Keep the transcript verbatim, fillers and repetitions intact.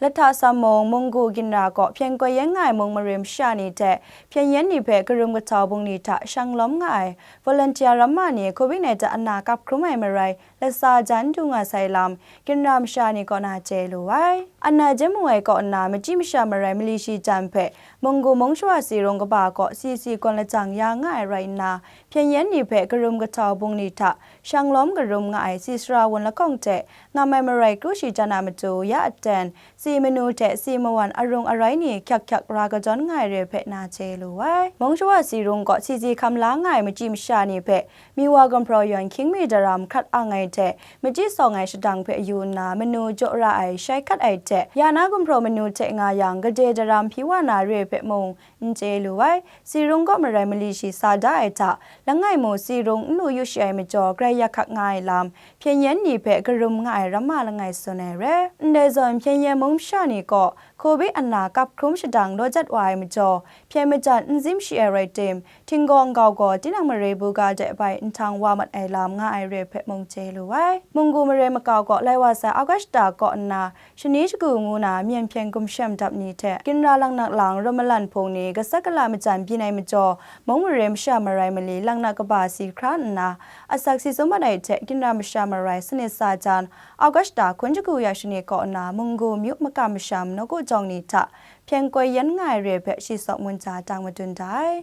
Lahta Sam mung, Munggu ginra kaw hpyen koi yan nga ai mung mare masha ni hte hpyen yan ni hpe karum kahtau bungli hta shang lawm nga ai volunteer ramma ni Covid nineteen ana kap hkrum ai marai lasa jan du nga sai lam, ginra masha ni kaw na chye lu ai. Ana jem mu ai kaw nna, machyi masha marai mali shi jan hpe Munggu mung shawa si rung kaba kaw si si gawn lajang ya nga ai rai nna, hpyen yan ni hpe karum kahtau bungli hta shang lawm karum nga ai si sara wun lahkawng hte ngam ai marai kru shi jan a matu ya aten, si manu hte si mawan arung arai ni hkyak hkyak ra kadawn nga ai re hpe na chye lu ai. Mung shawa si rung kaw si si hkam la nga ai machyi masha ni hpe Miwa gumhpraw yawn hkying mi daram hkrat ang ai hte machyi sawng ai shadang hpe yu nna, manu jaw ra ai shai hkat ai hte ya na gumhpraw manu hte nga yang, gade daram hpyi wa na re hpe mung n chye lu ai. Si rung kaw marai mali shi sa da ai hta, langai mu si rung n lu yu shi ai majaw, grai yak hkak nga ai lam, hpyen yan ni hpe karum nga ai ramma langai tsun ai re. Ndai zawn, hpyen yan mung masha ni kaw Covid ana kap hkrum shadang law jat wa ai majaw, hpyen majan n zim shi ai rai tim, htinggaw nkau gaw tinang mare buga de bai nhtang wa mat ai lam nga ai re hpe mung chye lu ai. Munggu mare makau kaw lai wa sai August da kaw nna, shani shagu ngu na myen hpyen gumshem dap ni hte ginra langnak lang rawt malan hpung ni gasat gala majan byin ai majaw, mung mare masha marai mali langnak kaba si hkra nna, asak si tsun mat ai hte ginra masha marai sanit sa jan, August da hkun shagu ya shani kaw nna, Munggu myu makam masham nawku jawng ni hta hpyen koi yan nga ai re hpe shi sawk munca tang madun da ai.